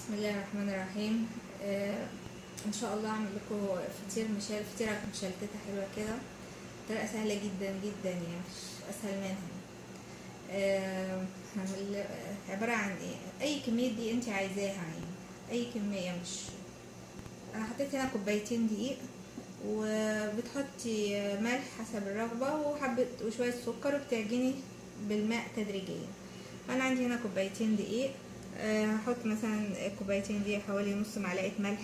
بسم الله الرحمن الرحيم. ان شاء الله اعمل لكم فطير فطيره مشلتته حلوة كده، طريقه سهلة جدا جدا، يعني مش اسهل منها. هعمل عبارة عن ايه؟ اي كمية دي انت عايزاها، يعني اي كمية. مش انا حطيت هنا كوبايتين دقيق، وبتحطي ملح حسب الرغبة، وحبه وشوية سكر، وبتعجني بالماء تدريجيا. انا عندي هنا كوبايتين دقيق، هحط مثلا كوبايتين دقيق حوالي نص معلقه ملح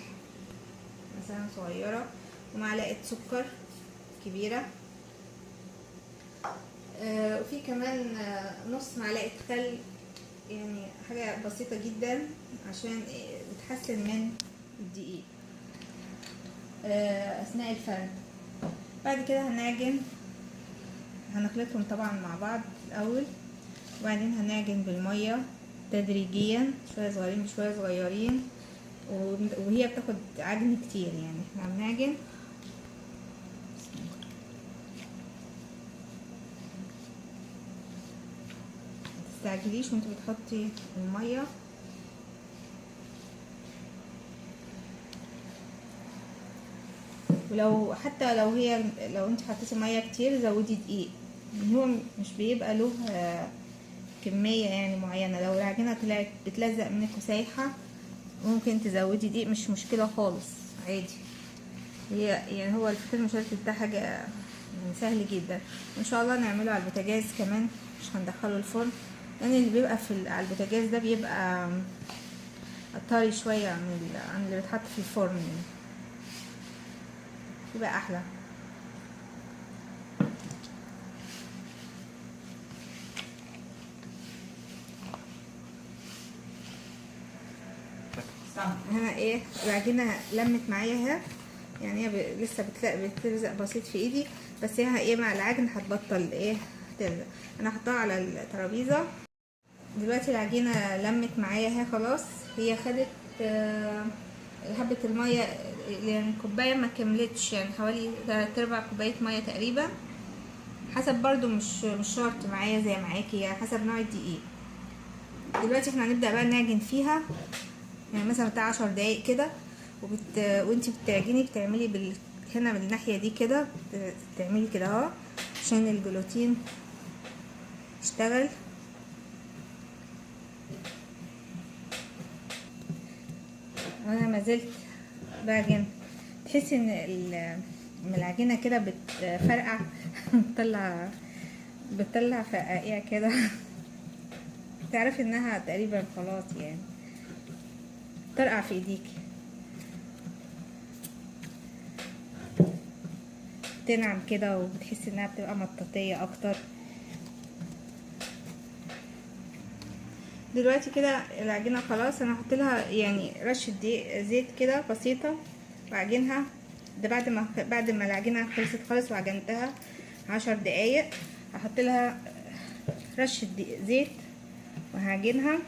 مثلا صغيرة، ومعلقة سكر كبيرة، وفي كمان نص معلقه خل، يعني حاجة بسيطة جدا عشان بتحسن من الدقيق اثناء الفرد. بعد كده هنعجن، هنخلطهم طبعا مع بعض الاول، وبعدين هنعجن بالمية تدريجيا، شوية صغيرين بشوية صغيرين، وهي بتاخد عجن كتير، يعني احنا بنعجن. متستعجليش وانت بتحطي المية. ولو حتى لو هي لو انت حطيتي مية كتير زودي دقيق، هو مش بيبقى له كمية يعني معينة. لو العجينة طلعت بتلزق منك وسايحه ممكن تزودي دقيق، مش مشكلة خالص، عادي. هي يعني هو الفطير المشلتت ده حاجة يعني سهل جدا، وان شاء الله نعمله على البوتاجاز كمان، مش هندخله الفرن، لان اللي بيبقى في على البوتاجاز ده بيبقى طري شوية عن اللي بيتحط في الفرن، يعني بيبقى احلى. هنا ايه العجينة لمت معايا اهي، يعني هي لسه بتلزق بسيط في ايدي، بس هي ايه مع العجن هتبطل ايه تلزق. انا هحطها على الترابيزة دلوقتي. العجينة لمت معايا اهي خلاص، هي خدت حبه المية، يعني كوباية ما كملتش، يعني حوالي 3/4 كوباية مية تقريبا، حسب برضو مش شرط معايا زي معاكي، يعني حسب نوع الدقيق. دلوقتي احنا هنبدا بقى نعجن فيها، يعني مثلا بتاع 10 دقايق كده. وانتي بتعجني بتعملي هنا من الناحية دي كده، بتعملي كده اهو عشان الجلوتين يشتغل. انا ما زلت بعجن، تحسي ان العجينة كده بتفرقع، بتطلع فقاقيع كده، تعرفي انها تقريبا خلاص يعني ترقع في ايديكي، تنعم كده، وبتحسي انها بتبقى مطاطيه اكتر. دلوقتي كده العجينة خلاص، انا هحط لها يعني رشه دقيق زيت كده بسيطة واعجنها. ده بعد ما العجينة خلصت خالص وعجنتها 10 دقايق، هحط لها رشه دقيق زيت وهعجنها.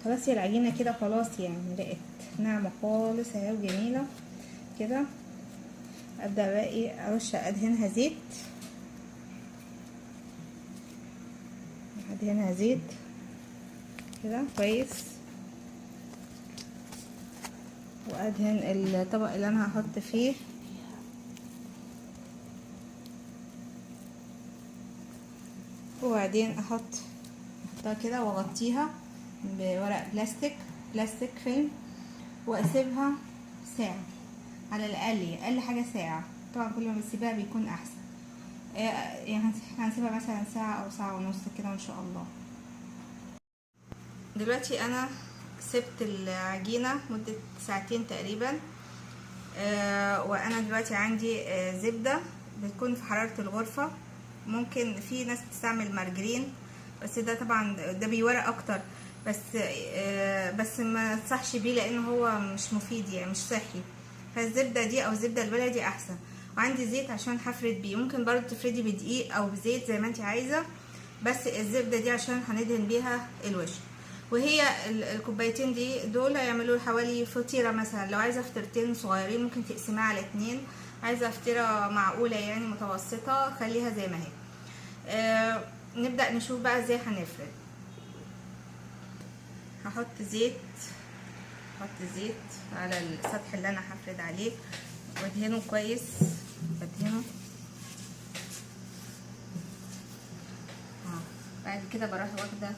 خلاص هي العجينة كده خلاص، يعني بقت ناعمة خالص اهي وجميلة كده. ابدا بقى ايه ارش ادهنها زيت، ادهنها زيت كده كويس، وادهن الطبق اللي انا هحط فيه. وبعدين احطها كده واغطيها بورق بلاستيك فيلم، واسيبها ساعة على الاقل، اقل حاجة ساعة. طبعا كل ما بتسيبها بيكون احسن، يعني هنسيبها مثلا ساعة او ساعة ونص كده ان شاء الله. دلوقتي انا سبت العجينة مده ساعتين تقريبا، وانا دلوقتي عندي زبدة بتكون في حرارة الغرفة. ممكن في ناس بتستعمل مارجرين، بس ده طبعا ده بيورق اكتر، بس ما انصحش بيه لان هو مش مفيد، يعني مش صحي. فالزبده دي او الزبدة البلدي احسن. وعندي زيت عشان هفرد بيه، ممكن برضو تفردي بدقيق او بزيت زي ما انت عايزه، بس الزبدة دي عشان هندهن بيها الوش. وهي الكوبايتين دي دول هيعملوا حوالي فطيره مثلا. لو عايزه فطيرتين صغيرين ممكن تقسميها على 2، عايزه فطيره معقولة يعني متوسطه خليها زي ما هي. نبدأ نشوف بقى ازاي هنفرد. هحط زيت، هحط زيت على السطح اللي انا هفرد عليه، وادهنه كويس، بدهنه. بعد كده بروح واخده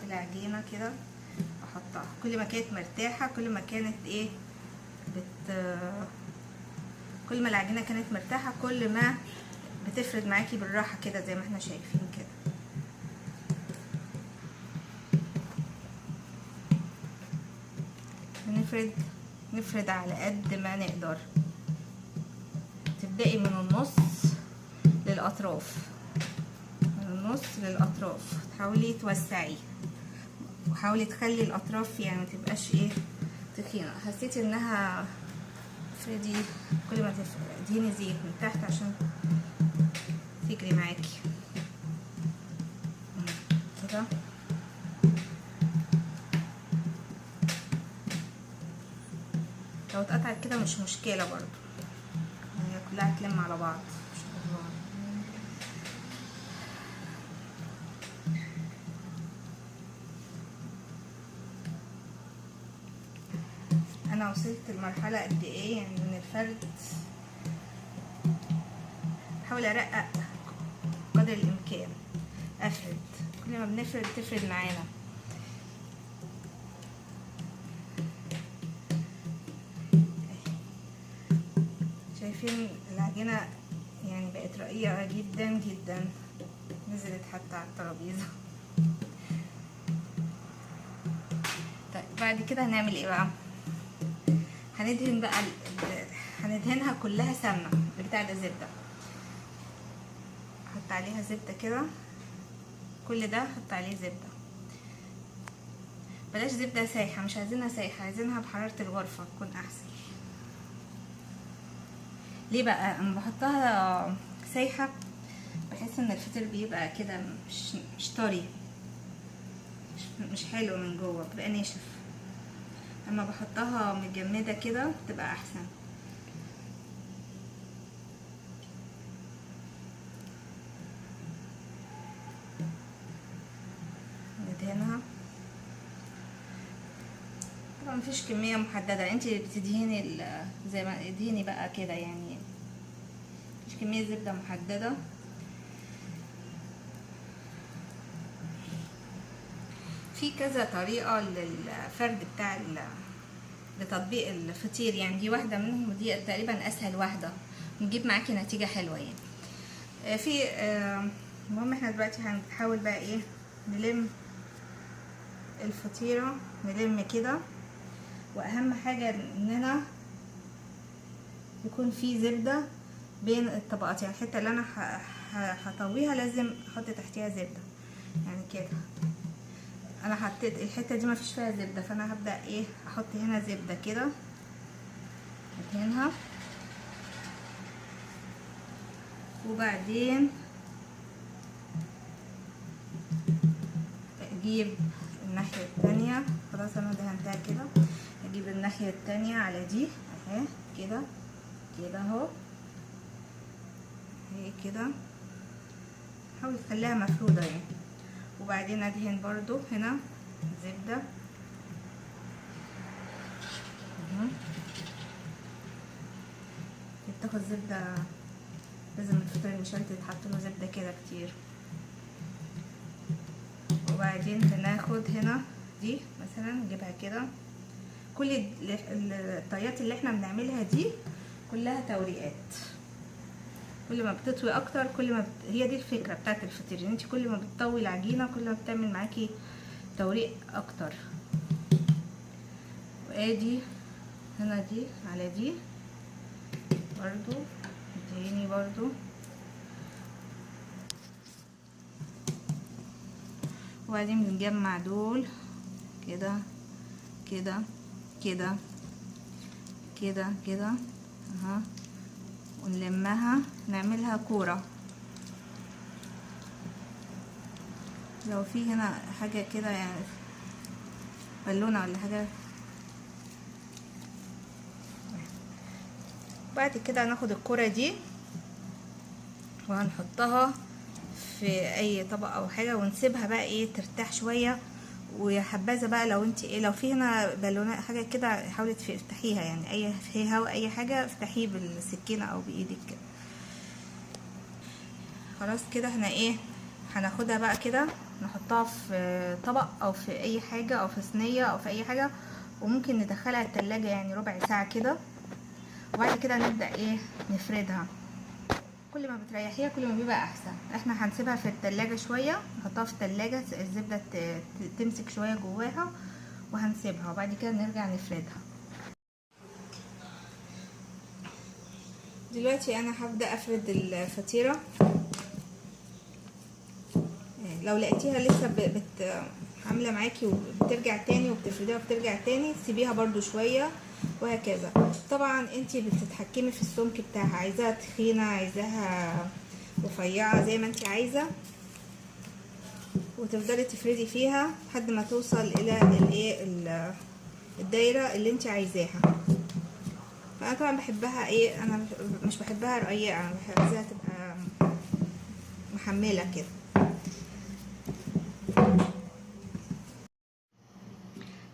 العجينة كده احطها. كل ما كانت مرتاحة كل ما كانت ايه كل ما العجينة كانت مرتاحة كل ما بتفرد معاكي بالراحة كده زي ما احنا شايفين كده. بنفرد، نفرد على قد ما نقدر. تبدأي من النص للأطراف، من النص للأطراف، تحاولي توسعي وحاولي تخلي الأطراف يعني ما تبقاش ايه تخينة. حسيتي انها افردي، كل ما تدهني زيت من تحت عشان تجري معاكي كده. لو اتقطعت كده مش مشكلة برضو، هي كلها هتلم على بعض ان شاء الله. انا وصلت لمرحلة قد ايه يعني من الفرد، بحاول ارقق قدر الامكان، افرد. كل ما بنفرد تفرد معانا. شايفين العجينة يعني بقت رقيقة جدا جدا، نزلت حتى على الترابيزة. طيب بعد كده هنعمل ايه بقى؟ هندهن بقى، هندهنها كلها سمنة، البتاع ده زبدة، احط عليها زبدة كده. كل ده احط عليه زبدة، بلاش زبدة سايحة، مش عايزينها سايحة، عايزينها بحرارة الغرفة تكون احسن. ليه بقى انا بحطها سايحة؟ بحس ان الفطير بيبقى كده مش طري، مش حلو من جوه، بيبقى ناشف. اما بحطها متجمدة كده بتبقى احسن. ندهنها طبعا مفيش كمية محددة، انت بتدهني زي ما ادهني بقى كده، يعني مفيش كمية زبدة محددة. في كذا طريقة للفرد بتاع لتطبيق الفطير، يعني دي واحدة منهم، ودي تقريبا اسهل واحدة نجيب معاكي نتيجة حلوة يعني. في المهم احنا دلوقتي هنحاول بقى ايه نلم الفطيرة، نلم كده. واهم حاجة اننا يكون في زبدة بين الطبقات، يعني الحتة اللي انا هطويها لازم احط تحتيها زبدة، يعني كده. انا حطيت الحتة دي مفيش فيها زبدة، فانا هبدأ ايه احط هنا زبدة كده، ادهنها، وبعدين اجيب الناحية التانية. خلاص انا دهنتها كده، اجيب الناحية التانية على دي اهي كده كده اهو، اهي كده، حاول تخليها مفرودة يعني. وبعدين ادهن برضو هنا زبدة، بتاخد زبدة، لازم الفطير المشلتت يتحط له زبدة كده كتير. وبعدين هناخد هنا دي مثلا نجيبها كده. كل الطيات اللي احنا بنعملها دي كلها توريقات، كل ما بتطوي اكتر كل ما هي دي الفكرة بتاعت الفطير، ان انت كل ما بتطوي العجينة كل ما بتعمل معاكي توريق اكتر. وادي هنا دي على دي برضو، اديني برضو. وبعدين بنجمع دول كده كده كده كده كده اها، ونلمها نعملها كورة. لو في هنا حاجة كده يعني بالونة ولا حاجة. بعد كده هناخد الكرة دي وهنحطها في اي طبق او حاجة، ونسيبها بقى ايه ترتاح شوية. ويا حبذا بقى لو انت ايه، لو في هنا بالونه حاجة كده حاولي تفتحيها، يعني اي في هواء اي حاجة افتحيه بالسكينة او بايدك كده. خلاص كده احنا ايه هناخدها بقى كده نحطها في طبق او في اي حاجة او في صينية او في اي حاجة، وممكن ندخلها التلاجة يعني ربع ساعة كده، وبعد كده نبدا ايه نفردها. كل ما بتريحيها كل ما بيبقى احسن. احنا هنسيبها في التلاجة شوية، نحطها في التلاجة الزبدة تمسك شوية جواها، وهنسيبها وبعد كده نرجع نفردها. دلوقتي انا هبدأ افرد الفطيرة. لو لقيتيها لسه عاملة معاكي وبترجع تاني وبتفرديها وبترجع تاني، سيبيها برضو شوية وهكذا. طبعا انتي بتتحكمي في السمك بتاعها، عايزاها تخينة عايزاها رفيعة زي ما انتي عايزة، وتفضلي تفردي فيها لحد ما توصل الى الايه الدايرة اللي انتي عايزاها. فانا طبعا بحبها ايه، انا مش بحبها رقيقة، انا عايزاها تبقى محملة كده.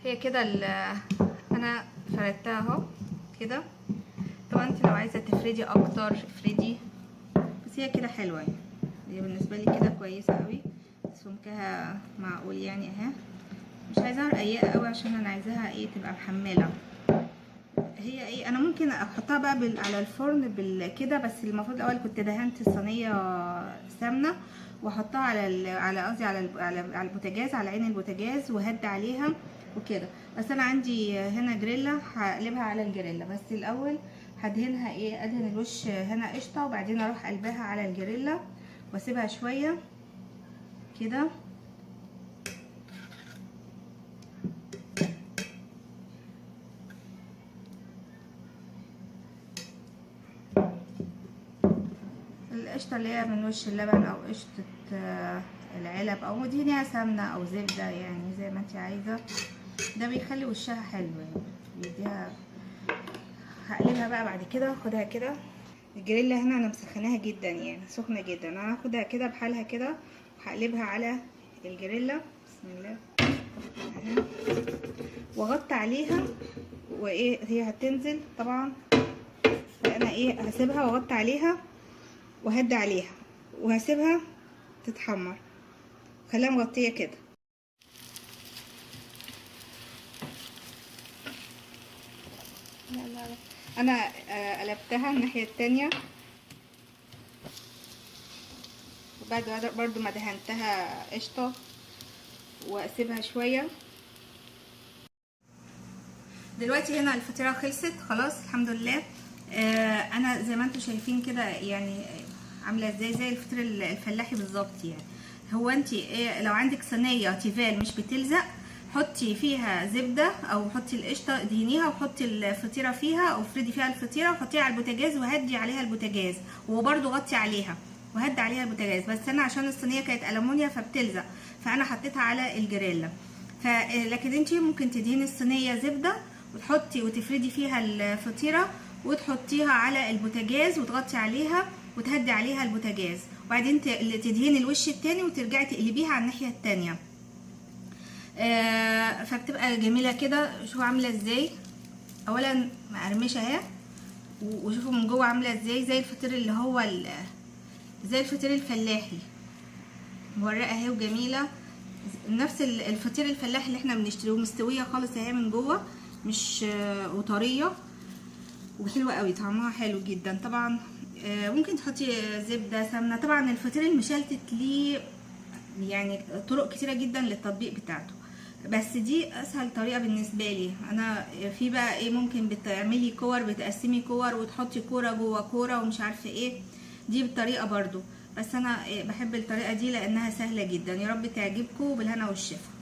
هي كده انا فردتها اهو كده. طبعا انت لو عايزه تفردي اكتر افردي، بس هي كده حلوة يعني، هي بالنسبة لي كده كويسة قوي، سمكها معقول يعني اهي. مش عايزاها رقيقه قوي عشان انا عايزاها ايه تبقى محمله. هي ايه انا ممكن احطها بقى على الفرن كده، بس المفروض الاول كنت دهنت الصينية سمنه واحطها على على قصدي على على البوتاجاز، على عين البوتاجاز، وهد عليها وكده. بس انا عندي هنا جريلا هقلبها على الجريلا، بس الاول هدهنها ايه، ادهن الوش هنا قشطه، وبعدين اروح قلبها على الجريلا واسيبها شوية كده. القشطه اللي هي من وش اللبن او قشطه العلب، او دهنيها سمنه او زبدة يعني زي ما انت عايزه، ده بيخلي وشها حلو يعني بيديها. هقلبها بقى بعد كده، خدها كده. الجريلا هنا انا مسخناها جدا يعني سخنة جدا، انا هاخدها كده بحالها كده وهقلبها على الجريلا. بسم الله، واغطي عليها، وايه هي هتنزل طبعا، فانا ايه هسيبها واغطي عليها وهدي عليها وهسيبها تتحمر، خليها مغطيه كده. لا لا لا، انا قلبتها الناحية التانية، وبعد برضو ما دهنتها قشطه، واسيبها شوية. دلوقتي هنا الفطيره خلصت خلاص الحمد لله. انا زي ما انتم شايفين كده يعني عامله ازاي، زي الفطير الفلاحي بالظبط يعني. هو انت إيه لو عندك صينية تيفال مش بتلزق، حطي فيها زبدة او حطي القشطه دهنيها، وحطي الفطيره فيها او افردي فيها الفطيره وحطيها على البوتاجاز، وهدي عليها البوتاجاز، وبرده غطي عليها وهدي عليها البوتاجاز. بس انا عشان الصينية كانت المونيا فبتلزق، فانا حطيتها على الجريلا. لكن انت ممكن تدهني الصينية زبدة وتحطي وتفردي فيها الفطيره وتحطيها على البوتاجاز وتغطي عليها وتهدي عليها البوتاجاز، وبعدين تدهني الوش التاني وترجعي تقلبيها على الناحية التانية. فبتبقى جميلة كده. شوفوا عامله ازاي، اولا مقرمشه اهي، وشوفوا من جوه عامله ازاي، زي الفطير اللي هو زي الفطير الفلاحي، مورقه اهي وجميلة، نفس الفطير الفلاحي اللي احنا بنشتريه، مستوية خالص اهي من جوه، مش وطريه وحلوه قوي، طعمها حلو جدا. طبعا ممكن تحطي زبدة سمنه. طبعا الفطير المشلتت ليه يعني طرق كتيرة جدا للتطبيق بتاعته، بس دي اسهل طريقه بالنسبة لي انا. في بقى ايه ممكن بتعملي كور، بتقسمي كور وتحطي كورة جوه كورة ومش عارفه ايه، دي بطريقة برضو، بس انا بحب الطريقة دي لانها سهلة جدا. يا رب تعجبكم، بالهنا والشفا.